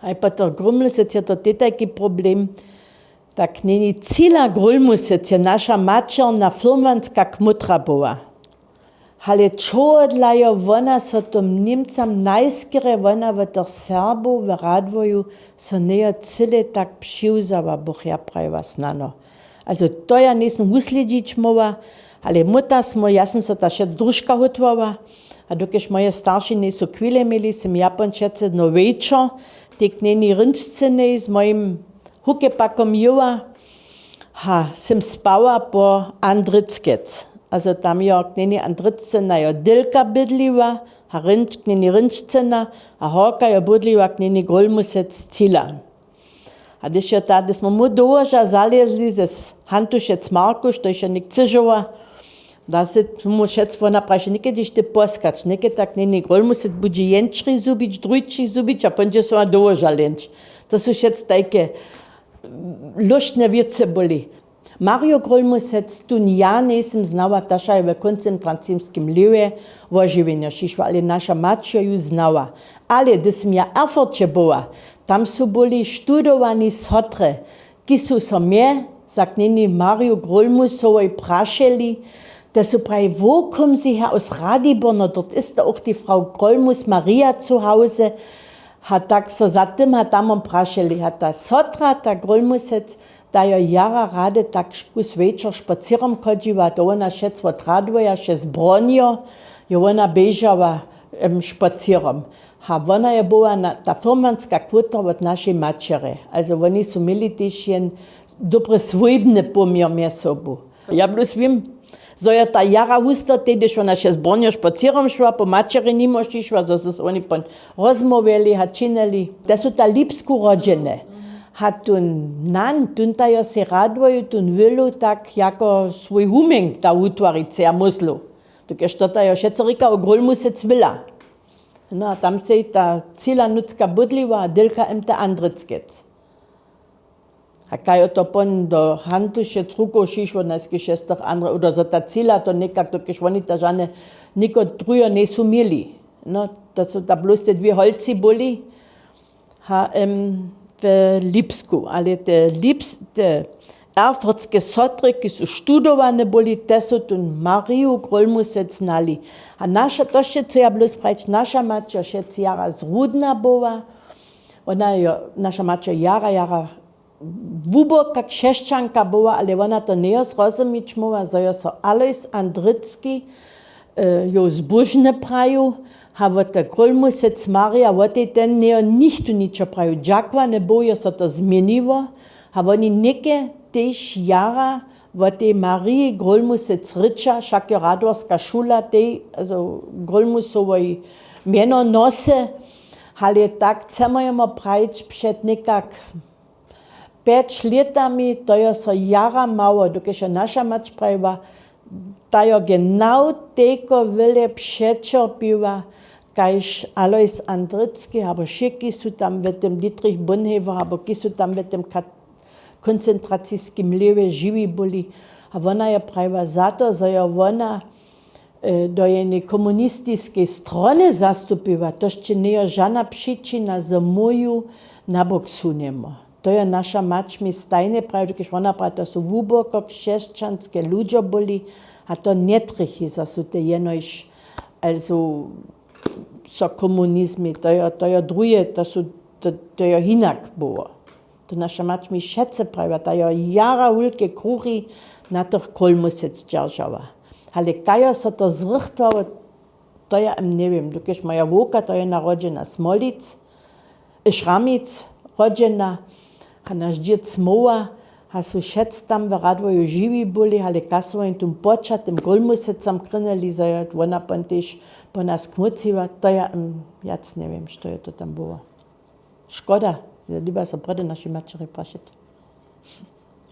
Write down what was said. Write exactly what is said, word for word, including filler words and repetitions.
A po tych Grólmusec je to tej tajki problem, tak njeni cila Grólmusec je naša maćerna firmanska kmótra była. Ale čohodla jo wona so tym Němcam najskerje wona wot tych Serbow w Radworju so njejo cyle tak přiwzała, bych ja prajiła snano. Also to ja njejsym wuslědźić móhła, ale móta smy, ja sym so ta wšec družka hótłała. A dokelž moje starši njejsu chwile měli, sym ja pon wšetcy no wječor tej knjeni rynčcenej z mojim hukepakom jěła. Ha, sym spała po Andryckec. Also tam jo knjeni Andrycce najo dylka bydliła, ha rynč knjeni rynčcena, a horka jo bydliła knjeni Grólmusec cila. A hdyž jo ta, hdyž smo mu do łoža zalězli ze s-, Hantušec Markuš, to je něk cyžowa, da se mu wšec wona praše, něke hdyž ty poskać, něke tak njeni Grólmusec budźe jenčri zhubić, drójčri zhubić a póńdźe so a do łoža leńć. To su wšec tajke lóštne wěcy byli. Marju Grólmusec, tón ja njejsym znała, ta ša je w koncentraciskim lěwje wožiwjenja přišła, ale naša mać jo ju znała. Ale hdyž sym ja w Erfurće była, tam su byli študowani sotry, kiž su so mje za knjeni Marju Grólmusowej prašeli, te su praji, wo komzicha aus Radiborno, dort ist doch auch die Frau Grólmus Maria zu Hause. Ha tak so za tym ha tamom prašeli, ha ta sotra, ta Grólmusec, ta jo jara rady tak kus wječor špacěrom chodźiła, to wona wšec wot Radworja šes bronjo, jo wona běžała em, špacěrom. Ha wona je była na, ta firmanska kmótra wot našej maćerje. Also woni su měli tež jen dobry swójbny poměr mjez sobu. Ja blós wěm, zo jo ta jara husto, tež hdyž wona šes bronjo špacěrom šła, po maćerje nimo přišła, zo su so woni pon rozmołwjeli a činili. Te su ta Lipsku rodźene. Ha tón nan, tón ta jo sej Radworju, tón wilu tak jako swój humjenk ta wutwarić, ja myslu. Dokelž to ta jo wšetcy rěka, o Grólmusec wila. No a tam sej ta cila nutřka bydliła a dylka em te Andryckec. A kaj jo to pon do Hantušec rukow přišło, najskež šestych Andry, oder zo ta cila to někak, dokelž woni ta žane něko druho njejsu měli. No, to su ta blós te dwě holci byli. H M w Lipsku, ale te Lips-, te erfurtske sotry, ki su študowane byli, te su tu Mariju Grólmusec znali. A naša, to sće, co ja blós prajić, naša maćer wšetcy jara zrudna była. Ona jo, naša maćer jara, jara hłuboka křesćanka była, ale wona to njejo zrozumić móhła, zo jo so Alojs Andrycki, e, jo zbóžny prajił, a wot te Grólmusec Marja, wot tej ten njejo nichtó ničo prajił. Dźakowany Bóh, jo so to změniło, a woni něke tež jara wot tej Mariji Grólmusec rěča, wšak jo Radworska šula tej, also Grólmusowej mjeno nosy, ale tak chcemy jemu prajić před někak pjeć lětami, to jo so jara mało, dokelž jo naša mać prajiła, ta jo genau tejko wjele přećerpiła, kaž Alojs Andrycki, abo wšitki su tam w tym Dietrich Bonhoeffer, abo ki su tam w tym kat-, koncentraciskim lěwje žiwi byli. A wona jo prajiła za to, zo jo wona e, do jenej komunistiskej strony zastupiła, to sće njejo žana přičina, zo móju na bok sunjemo. To jo naša mać mi stajnje prajiła, kiž wona praji, to su hłuboko křesćanske ludźo byli, a to njetrjechi, zo su te jenož, also, so komunizmi, to jo, to jo druhe, to su, to, to jo hinak było. To naša mać mi wšetcy prajiła, ta jo jara wulke kruchi na tych Grólmusec dźeržała. Ale kaž jo so to zrychtowało, to ja em njewěm. Dokelž moja wowka, to je narodźena Smolic, e, Šramic, rodźena, a naš dźěd Smoła, a su wšetc tam w Radworju žiwi byli, ale kaž su woni tym počatym Grólmusecam krynyli, zo jo wona pon tež po nas kmóciła, to ja em wjac njewěm, što jo to tam było. Škoda, je dyrbja so prjedy našej maćerje prašeć.